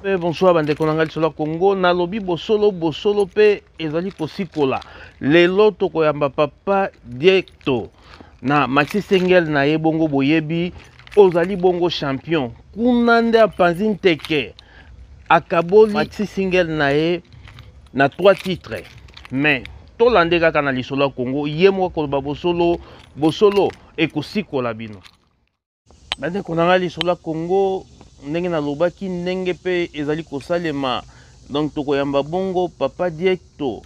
Mpe bonsoir bandeko na ngai lisolo ya Congo, nalobi bosolo bosolo mpe ezali kosikola. Lelo tokoyamba papa Diecto na Maxi Sengel na ye, bongo boyebi ozali bongo champion kuna nde apanzi nteke akaboli Maxi Singel na ye na trois titres, mais tolande kaka na lisolo ya Congo, ye moko akoloba bosolo bosolo ekosikola bino. Bandeko na ngai lisolo ya Congo, ndenge nalobaki ndenge mpe ezali kosalema, donc tokoyamba bongo papa Diecto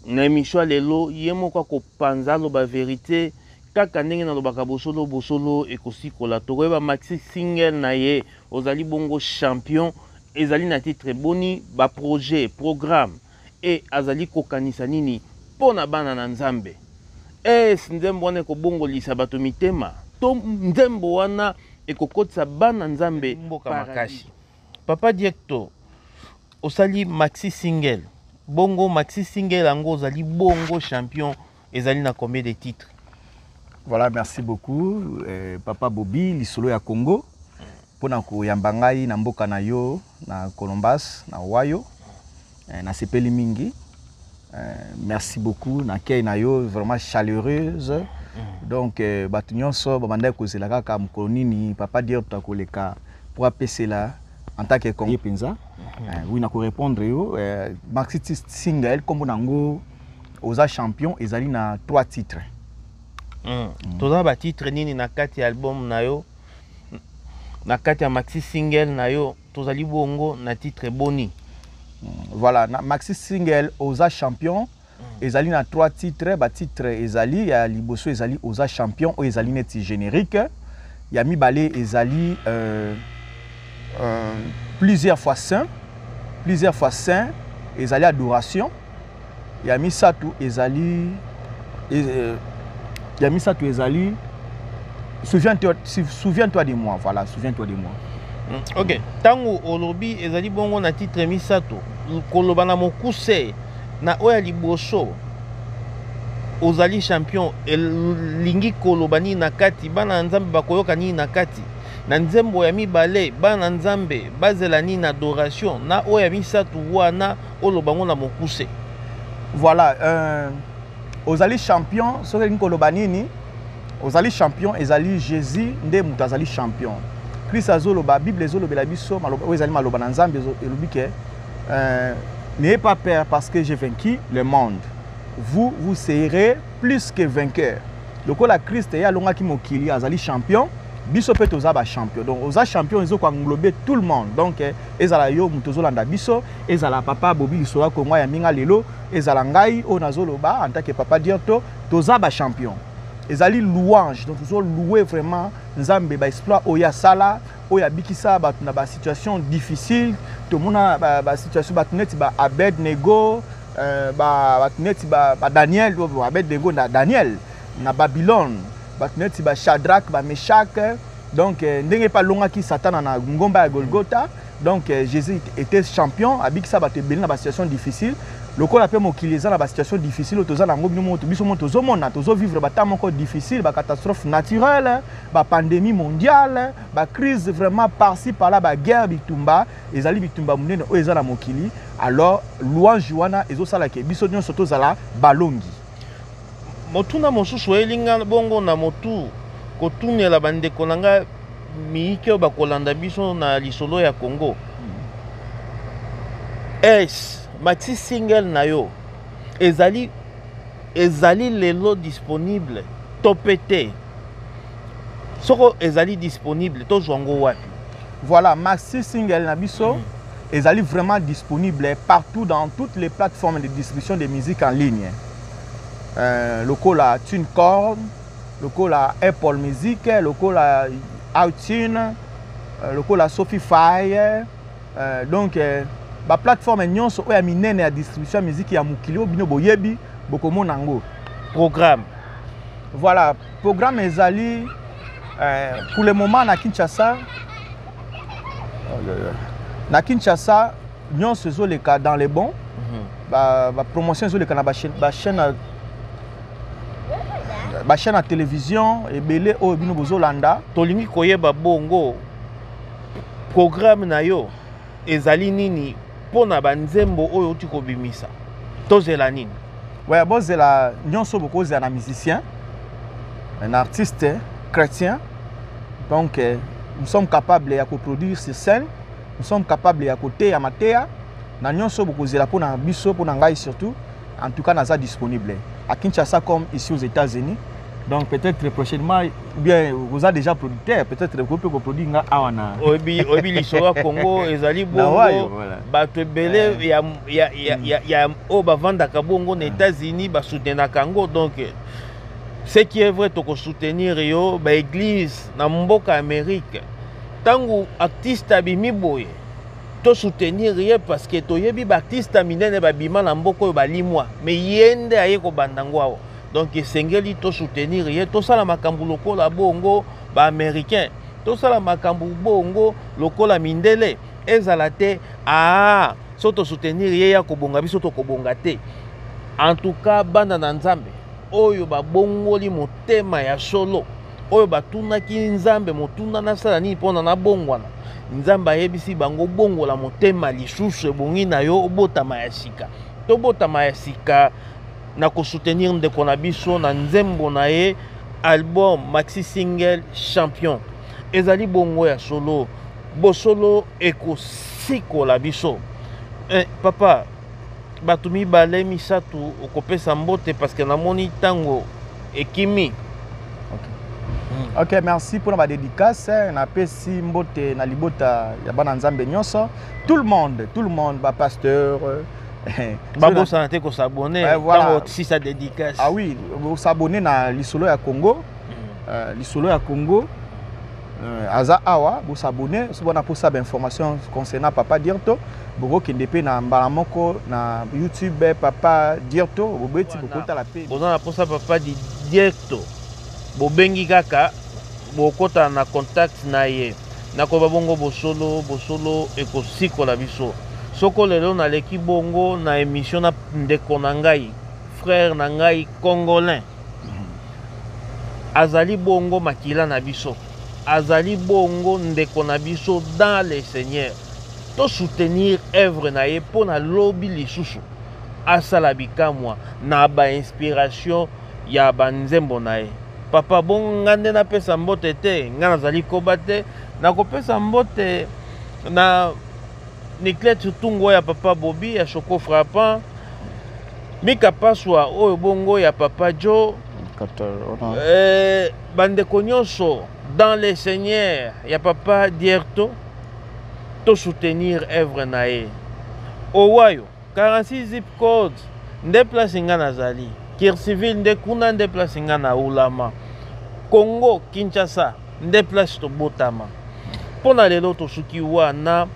na émission ya lelo, ye moko akopanza aloba verite kaka ndenge nalobaka bosolo bosolo ekosikola. Tokoyeba maxi single na ye ozali bongo champion ezali na titre boni, ba projet programme e azali kokanisa nini mpo na bana na Nzambe. Es nzembo wana ekobongolisa bato mitema to nzembo wana ekokotisa bana Nzambe mboka makasi. Papa Diecto, osali maxi single, bongo maxi single yango ozali bongo champion ezali na combien de titres? Voilà, merci beaucoup papa Bobby lisolo ya Congo mpona koyamba ngai na mboka na yo na Columbus na Ohio. Nasepeli mingi. Merci beaucoup na accueil na yo vraiment chaleureuse. Donc bato nyonso babandaki kozela kaka mokolo nini papa Diecto akoleka po apesela en tant que Congolais mpenza. Oui, na korépondre yo, maxi single kombo nango oza champion ezali na 3 titres. Toza ba titre nini na kati ya album na yo, na kati ya maxi single na yo tozali bongo na titre boni? Voilà, na maxi single oza champion ezali na 3 titres. Ba titre ezali ya liboso ezali oza champion oyo ezali neti générique, ya mibale ezali plusieurs fois saint, plusieurs fois saint ezali adoration, ya misato ezali ya misato ezali souviens-toi, souviens-toi de moi. Voilà, souviens-toi de moi. Ok, ntango olobi ezali bongo na titre misato, koloba na mokuse na oyo ya liboso ozali champion elingi koloba nini na kati, bana na Nzambe bakoyoka nini na kati? Na nzembo ya mibale bana na Nzambe bazela nini na adoration? Na oyo ya misato wana oloba ngo na mokuse. Voilà, ozali champion soki elingi koloba nini? Ozali champion ezali Jésus nde moto azali champion. Christ azoloba, Bible ezolobela biso maloba oyo ezali maloba na Nzambe, elobi ke n'ayez pas peur parce que j'ai vaincu le monde, vous vous serez plus que vainqueur. Lokola Christ ye alongaki mokili, azali champion, biso mpe toza ba champion. Donc oza champion ezokoenglobe tout le monde. Donc ezala yo moto ozolanda biso, ezala papa Bobi lisolo ya Kongo ya minga lelo, ezala ngai oyo nazoloba en tant que papa Diecto, toza ba champion. Ezali louange, donc tozolouer vraiment Nzambe ba exploit oyo asala, oyo abikisa bato na ba situation difficile. Tomona ba situation bato neti ba Abednego, bato neti ba Daniel, Abednego na Daniel na Babylone, bato neti ba Shadrach, ba Meshach. Donc ndenge mpe alongaki Satana na ngomba ya Golgotha. Donc Jésus était champion, abikisa bato ebele na ba situation difficile. Lokola mpe mokili eza na ba situation difficile oyo toza nango, bino moto biso moto tozomona, tozovivre bata moko difficile, ba catastrophe naturelle, ba pandémie mondiale, ba crise vraiment par-ci par-là, ba guerre, bitumba ezali bitumba monene oyo eza na mokili. Alors louange wana ezosalaka biso nyonso tozala balongi. Motuna mosusu elinga bongo na motu kotunela bandeko na ngai miyike oyo bakolanda biso na lisolo ya Congo, es maxi single na yo ezali lelo disponible to pe te? Soko ezali disponible, tozwa yango wapi? Voilà, maxi single na biso ezali vraiment disponible partout dans toutes les plateformes de distribution de musique en ligne, lokola TuneCore, lokola Apple Music, lokola iTunes, lokola Spotify, donc ba plateforme nyonso oyo ya minene ya distribution ya musique ya mokili oyo bino boyebi, bokomona yango. Programme? Voilà, programme ezali pour le moment na Kinshasa, na Kinshasa nyonso ezoleka dans les bons. Ba promotion ezoleka na ba chaîne ya télévision ebele oyo bino bozolanda. Tolingi koyeba bongo programme na yo. Ezali nini mpo na banzembo oyo outi kobimisa? Tozela nini? Ouais, bozela nyonso bokozela na musicien, un artiste chrétien. Donc nous sommes capables ya koproduire sur scène, nous sommes capables ya koteya mateya na nyonso bokozela mpo na biso, mpo na ngai surtout. En tout cas, naza disponible à Kinshasa comme ici aux États-Unis. Donc peut-être prochainement, ou bien oza déjà producteur, peut-être okoki mpe koproduire nga awa na Oyebi lisolo ya Congo ezali bongo, bato ebele ya oyo bavandaka bongo na États-Unis basoutenaka yango. Donc ce qui est vrai, tokosoutenir yo. Baéglise na mboka Amérique, ntango artiste abimi boye, tosoutenir ye, parce que toyebi baartiste minene babima na mboka oyo balimwa, mais ye nde aye kobanda ngo awa. Donc esengeli tosoutenir ye, tosala makambo lokola bongo baaméricain, tosala makambo bongo lokola mindele. Ezala te aa so tosoutenir ye ya kobonga, biso tokobonga te. En tout cas, bana na Nzambe oyo babongoli motema ya solo, oyo batunaki Nzambe motuna: "Nasala nini mpona nabongwana?" Nzambe ayebisi bango: "Bongola motema lisusu, ebongi na yo obotama ya sika." Tobotama ya sika na kosoutenir ndeko na biso na nzembo na ye, album maxi single Champion. Ezali bongo ya solo, bosolo ekosikola biso. Papa, bato mibale misato okopesa mbote, parce que namoni ntango ekimi. Ok, merci mpona badédicace. Napesi mbote na libota ya bana Nzambe nyonso, tout le monde, tout le monde, bapasteur. Babosana te kos'abonner. Voilà. Ntango osisa dédicace. Ah oui, bos'abonner na Lisolo ya Congo. Lisolo ya Congo aza awa. Bos'abonner so bona mposa bainformation concernant Papa Dirto. Bokokende mpe na mbala moko na YouTube, Papa Dirto, bobeti, bokotala mpe. Boza na mposa Papa di Directo, bobengi kaka, bokota na contact na ye. Nakoba bongo bosolo, bosolo ekosikola biso. Soko lelo naleki bongo na émission na ndeko na ngai, frère na ngai congolais, azali bongo makila na biso, azali bongo ndeko na biso dans le Seigneur. Tosoutenir œuvre na ye mpo na lobi lisusu asala bikamwa na bainspiration ya banzembo na ye. Papa, bongo nga nde napesa mbote te? Nga nazali koba te. Nakopesa mbote na Niclete Tungo ya Papa Bobi ya Choco Frappant, Mika Paswa oyo bongo ya Papa Jo, bandeko nyonso dans le Seigneur ya Papa Dierto. Tosoutenir œuvre na ye. Owayo 46 zip code nde place nga nazali, Kirciville nde kuna nde place nga na ulama. Congo Kinshasa nde place tobotama. Mpo na lelo tosuki wana.